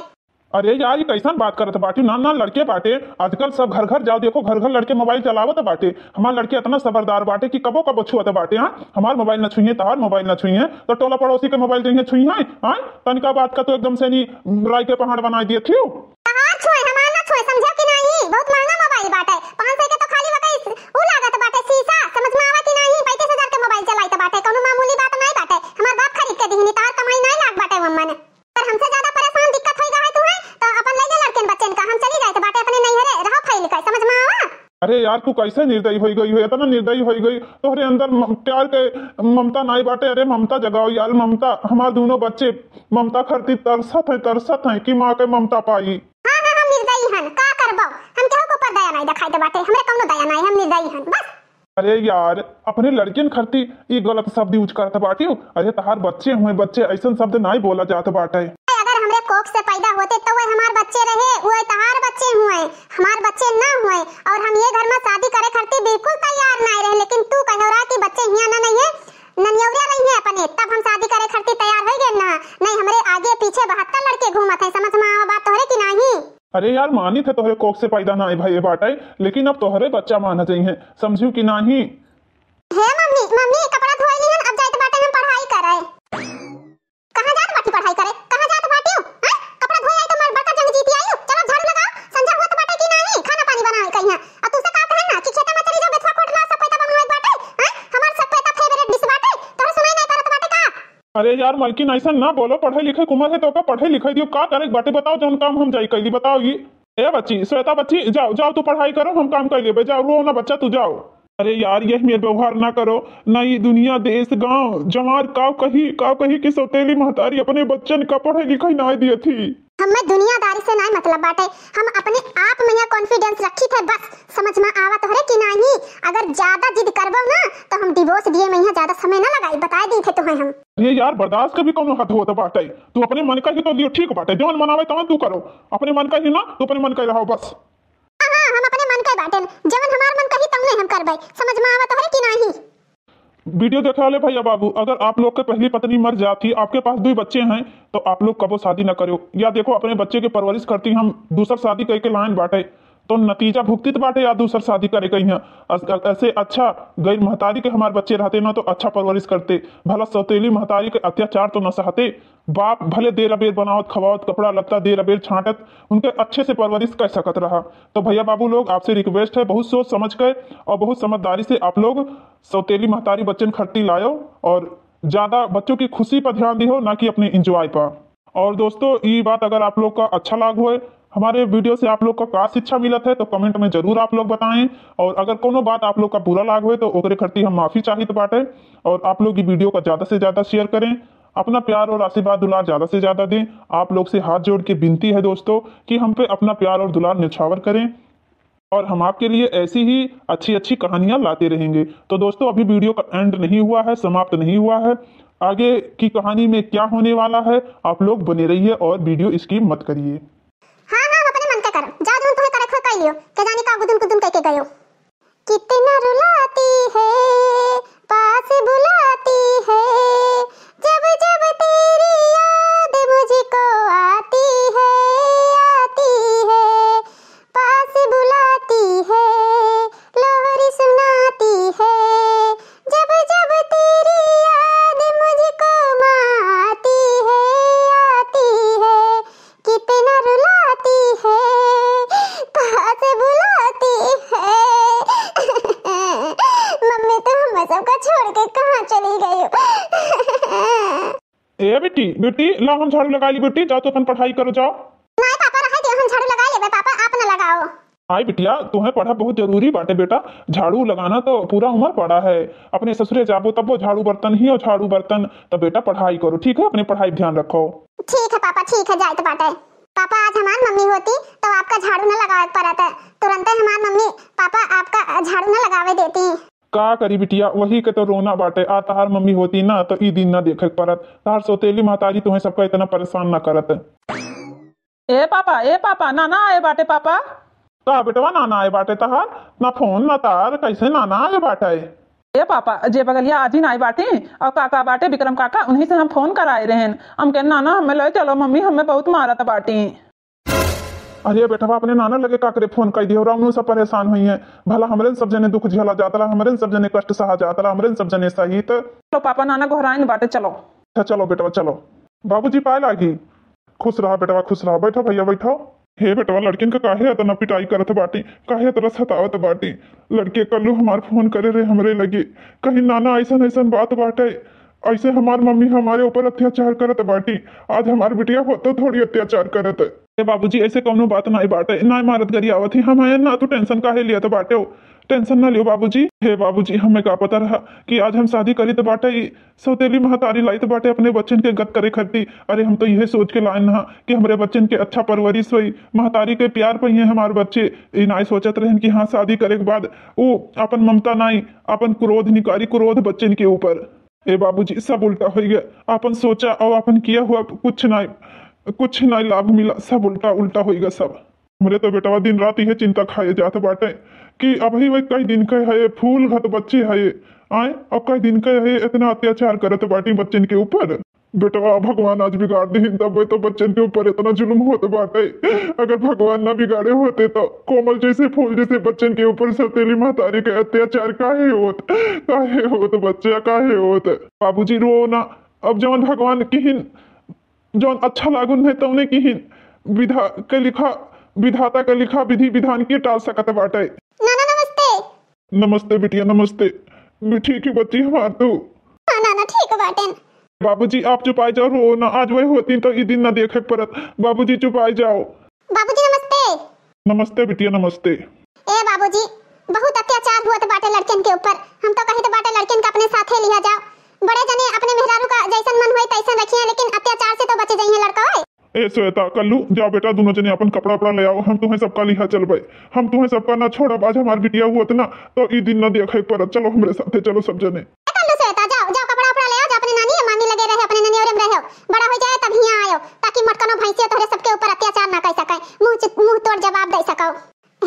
अरे यार, ये कैसन बात करत बाटियो? ना ना, लड़के बाटे, आजकल सब घर घर जाओ, देखो घर घर लड़के मोबाइल चलावत बाटे। हमार लड़के इतना समझदार बाटे कि कबो कबो छुअत बाटे। हाँ, हमार मोबाइल न छुइहे, तहार मोबाइल न छुइहे, तो टोला पड़ोसी के मोबाइल जइहे छुइहे। हाँ, तनिका बात का तो एकदम से नी राई के पहाड़ बनाई दिए थियो। तहार छुए, हमार ना छुए, समझो कि नहीं? बहुत महंगा मोबाइल बाटे, पाँच सौ के तो खाली वकई उ लागत बाटे शीशा, समझ में आवा कि नहीं? पैंतीस हजार के मोबाइल चलाइत बाटे, कौनो मामूली बात नहीं बाटे। हमार बाप खरीद के दिहनी, तहार कमाई नहीं लाग बाटे वम्मन। पर हमसे ज्यादा परेशान दिक्कत होई गए तुम्हें, तो अपन ले ले लड़कन बच्चन का, हम चली जाए तो बाटे अपने नैहरे, रहो फैल के, समझ में आवा? अरे यार, तू कैसे निर्दयी होई गई हो, इतना निर्दयी होई गई। तोहरे अंदर म-, प्यार के ममता नाई बाटे। अरे ममता जगाओ यार, ममता। हमार दोनों बच्चे ममता खातिर तरसत हैं, तरसत हैं कि माँ के ममता पाई। हाँ, हाँ, हम निर्दयी हन, का करबो? हम केहू के ऊपर दया नाई दिखाई दे बाटे, हमरे कौनो दया नाई, हम निर्दयी हन, बस। अरे यार, अपने लड़कियन खातिर ई गलत शब्द use करत बाटियो। अरे तहार बच्चे हुए, बच्चे, ऐसन शब्द नाई बोला जात बाटे। अगर हमरे कोख से पैदा होते तो वह हमार बच्चे रहे, वह तहार बच्चे हुए, हमार बच्चे ना हुए। और हम ये घर में शादी करे खातिर बिल्कुल तैयार नाई रहे, लेकिन तू कहो रहा कि बच्चे हियां ना नहीं है, ननियौरिया रही है अपने, तब हम शादी करे खातिर तैयार हो गए ना। नहीं, हमरे आगे पीछे बहत्तर लड़के घूमत हैं, समझ में आवा बात तोहरे की नहीं? अरे यार, मानित है तोहरे कोख से पैदा नाई भये बाटे, लेकिन अब तोहरे बच्चा मान जइहें, समझियो कि नाही? हे मम्मी, मम्मी, कपड़ा धोए लिहन, अब जाइत बाटे हम पढ़ाई करे। कहाँ जात बाटी पढ़ाई करे? कहाँ जात बाटियो? हैं? कपड़ा धोए आई तो मार बड़का जंग जीती आई। चलो झाड़ू लगाओ, संझा होत बाटे कि नाही? खाना पानी बनावे कहिया। आ तू से कहत है ना कि खेते में चली जाओ, बेथुआ कोटला सपेता बनावे बाटे। हैं? हमार सपेता favourite dish बाटे, तोहरे सुनाई नहीं पड़त बाटे का? अरे यार मलकिन, ऐसा ना बोलो, पढ़े लिखे के उम्र है तो ओका पढ़े लिखे दियो, का करे के बाटे बताओ, जौन काम हम जाई कैली बताओ। ये ए बच्ची, श्वेता बच्ची, जाओ जाओ, तू पढ़ाई करो, हम काम कर लेबे, जाओ, रो ना बच्चा, तू जाओ। अरे यार, यह मेर व्यवहार ना करो, ना ये दुनिया देश गांव जमार काव कही, काव कही कि सौतेली महतारी अपने बच्चन का पढ़े लिखे ना दिए थी। हमें दुनियादारी से नाई मतलब बाटे, हम अपने आप में यहाँ confidence रखी थे बस, समझ में आवा तोहरे कि नाही? अगर ज्यादा जिद करबो ना तो हम divorce दिए में यहाँ ज्यादा समय ना लगाई, बताए दी थे तुम्हें हम। ये यार बर्दाश्त के भी कौनो हद होत बाटे, तू अपने मन का ही तो लियो ठीक बाटे, जौन मनावे तौन तू करो, अपने मन का ही ना, तू अपने मन का ही रहो बस। हाँ, हाँ, हम अपने मन के बाटेन, जवन हमार मन कही तौने हम करबै। समझ में आवा तोहरे कि नाही? वीडियो देखे वाले भैया बाबू, अगर आप लोग के पहली पत्नी मर जाती, आपके पास दुई बच्चे हैं, तो आप लोग कबो शादी न करो। या देखो, अपने बच्चे के परवरिश करती हम दूसर शादी करके लाइन बाटे, तो नतीजा भुगतित बाटे या दूसर शादी करे के यहाँ। अस-, ऐसे अच्छा गैर महतारी के हमार बच्चे रहते ना, तो अच्छा परवरिश करते, भला सौतेली महतारी के अत्याचार तो न सहते। बाप भले देर अबेर बनावत, खवावत, कपड़ा लत्ता देर अबेर छांटत, उनके अच्छे से परवरिश कर सकत रहा। तो भैया बाबू लोग, आपसे request है, बहुत सोच समझ के और बहुत समझदारी से आप लोग सौतेली महतारी बच्चन खरती लायो और ज्यादा बच्चों की खुशी पर ध्यान दियो, ना कि अपने enjoy पर। और दोस्तों, ये बात अगर आप लोग का अच्छा लाग होए, हमारे वीडियो से आप लोग का का शिक्षा मिलत है, तो comment में जरूर आप लोग बताएं। और अगर कोनो बात आप लोग का बुरा लाग होए, तो ओकरे खरती हम माफी चाहित बाटे। और आप लोग ये वीडियो का ज्यादा से ज्यादा share करें, अपना प्यार और आशीर्वाद दुलार ज्यादा से ज्यादा दें। आप लोग से हाथ जोड़ के विनती है दोस्तों, कि हम पे अपना प्यार और दुलार न्यौछावर करें। और हम आपके लिए ऐसी ही अच्छी अच्छी कहानियाँ लाते रहेंगे। तो दोस्तों, अभी वीडियो का end नहीं हुआ है, समाप्त नहीं हुआ है। आगे की कहानी में क्या होने वाला है, आप लोग बने रहिए और वीडियो skip मत करिए। हाँ, हाँ, अपने मन के कर, जा जौन तुम्हें करे खोए कर लियो, के जाने का गुदुन गुदुन कह के गयो। कितना रुलाती है, पास बुलाती है, जब जब तेरी याद मुझको आती है, आती है, पास बुलाती है, लोरी सुनाती है, जब जब तेरी याद मुझको माँ आती है, आती है, कितना रुलाती है, पास बुलाती है। मम्मी, तुम हम सबका छोड़ के कहाँ चली गई हो? ए बेटी, बेटी, ला हम झाड़ू लगा ली बेटी, जाओ तो अपन पढ़ाई करो, जाओ। नहीं पापा, रहे दे, हम झाड़ू लगा लेबे पापा, आप ना लगाओ। आई बिटिया, तुम्हें पढ़ा बहुत जरूरी बाटे बेटा, झाड़ू लगाना तो पूरा उम्र पड़ा है। अपने ससुरे जाबो तब वो झाड़ू बर्तन ही और झाड़ू बर्तन। तो बेटा पढ़ाई करो, ठीक है, अपने पढ़ाई पे ध्यान रखो। ठीक है पापा, ठीक है, जाइत बाटे। पापा, आज हमार मम्मी होती तो आपका झाड़ू न लगावे के पड़त, तुरंते हमार मम्मी पापा आपका झाड़ू न लगावे देती। का करी बिटिया, वही के तो रोना बाटे। आ तहार मम्मी होती ना तो ई दिन ना देखे के पड़त। तहार सौतेली महतारी तुम्हें सबका इतना परेशान ना करत। ए पापा, ए पापा, नाना आए बाटे पापा। का बेटवा, नाना आए बाटे तहार? ना फोन ना तार, कैसे नाना आए बाटे? ए पापा, जे बगलिया आजी नाई बाटी और काका बाटे विक्रम काका, उन्हीं से हम फोन कराए रहेन। हम कहे, "नाना, हमें ले चलो मम्मी, हमें बहुत मारत बाटी।" अरे बेटवा, अपने नाना लगे काकरे फोन कर दियो, राउनु सब परेशान हुई हैं। भला हमरे सब जने दुख झेला जातला, हमरे सब जने कष्ट सहा जातला, हमरे सब जने सहित। चलो पापा, नाना गोहराइन बाटे, चलो। अच्छा चलो बेटवा, चलो। बाबूजी पाए लागी। खुश रहा बेटवा, खुश रहा। बैठो भैया, बैठो। हे बेटवा, लड़किन का काहे इतना पिटाई करत बाटी, काहे इतना सतावत बाटी? लड़के कल्लू हमार फोन करे रहे हमरे लगे, कहीं नाना ऐसन ऐसन बात बाटे, ऐसे हमार मम्मी हमारे ऊपर अत्याचार करत बाटी। आज हमार बिटिया हो तो थोड़ी अत्याचार करत। ए बाबूजी, ऐसे कौनो बात नाई बाटे, नाई मारत गरियावत ही हम हैं ना, तू टेंशन काहे लियत बाटे हो? टेंशन ना लियो बाबूजी। हे बाबूजी, हमें का पता रहा कि आज हम शादी करी तो बाटे ई सौतेली महतारी लाइत बाटे अपने बच्चन के गत करे खातिर। अरे हम तो यह सोच के लाइन हा कि हमरे बच्चन के अच्छा परवरिश होई, महतारी के प्यार पइहें हमार बच्चे। ई नाई सोचत रहन कि हाँ, शादी करे के बाद ऊ अपन ममता नाई, अपन क्रोध निकारी, क्रोध बच्चन के ऊपर। ए बाबूजी, सब उल्टा होइ गया। अपन सोचा और अपन किया हुआ कुछ नाई, कुछ नाई लाभ मिला, सब उल्टा उल्टा होइ गया सब। हमरे तो बेटवा दिन रात इहे चिंता खाए जात बाटे कि अबही वही कई दिन के है, फूल घत बच्चे है, आए, अब कई दिन के है, इतना अत्याचार करत बाटी बच्चन के ऊपर। बेटवा, भगवान आज बिगाड़ दिहिन, तब तो बच्चन के ऊपर इतना जुल्म होत बाटे। अगर भगवान ना बिगाड़े होते तो कोमल जैसे फूल जैसे बच्चन के ऊपर सौतेली महतारी के अत्याचार काहे होत, काहे होत बच्चा, काहे होत? बाबूजी रो ना, अब जवन भगवान किहिन, जौन अच्छा लागुन है तौने किहिन। विधा के लिखा, विधाता के लिखा विधि विधान के टाल सकत बाटे। नाना नमस्ते। नमस्ते बिटिया, नमस्ते। ठीक है बच्ची हमार तू? हाँ नाना, ठीक बाटेन। बाबूजी आप चुपाई जाओ, रो ना, आज वही होती तो ई दिन ना देखे के पड़त। बाबूजी चुपाई जाओ। बाबूजी नमस्ते। नमस्ते बिटिया, नमस्ते। ए बाबूजी, बहुत अत्याचार हुआ तो बाटे लड़कियन के ऊपर। हम तो कही तो बाटे लड़कियन का अपने साथे लिया जाओ। बड़े जने अपने मेहरारू का जैसन मन होए तैसन रखिए, लेकिन अत्याचार से तो बचे जाइए लड़का होए। ए श्वेता, कल्लू, जाओ बेटा, दोनों जने अपन कपड़ा उपड़ा ले आओ, हम तुम्हें सबका लिहा चलबे, हम तुम्हें सबका ना छोड़ब। आज हमार बिटिया हुआ ना तो ई दिन ना देखे पड़त। चलो हमरे साथे, चलो सब जने। ए कल्लू श्वेता, जाओ, जाओ कपड़ा उपड़ा ले आओ, जाओ अपने नानी और मामी लगे रहे, अपने ननियोरे में रहो, बड़ा हो जाए तब हियाँ आयो, ताकि मोटकनो भैंसियो तोहरे सबके ऊपर अत्याचार ना कर सके, मुंह चि-, मुंह तोड़ जवाब दे सको।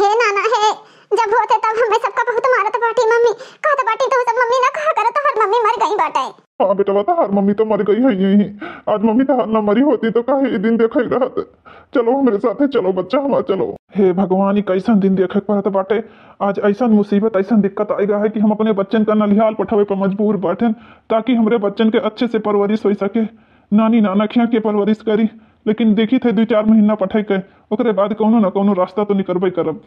हे नाना हे, जब होते तब हमें सबका बहुत मारत बाटी मम्मी, कहत बाटी तो सब मम्मी ना कहा करत, हर मम्मी मर गई बाटे। हाँ बेटवा, तहार मम्मी तो मर गई है यही। आज मम्मी तहार ना मरी होती तो काहे ई दिन देखे रहत। चलो हमरे साथे चलो बच्चा हमार, चलो। हे भगवान, ई कैसन दिन देखे के पड़त बाटे। आज ऐसन मुसीबत, ऐसन दिक्कत आएगा है कि हम अपने बच्चन का नलिहाल पठावे पर मजबूर बाटेन, ताकि हमरे बच्चन के अच्छे से परवरिश हो सके। नानी नाना खिया के परवरिश करी, लेकिन देखी थे दो चार महीना पठाई के, ओकरे बाद कौनो ना कौनो रास्ता तो निकलबे करब।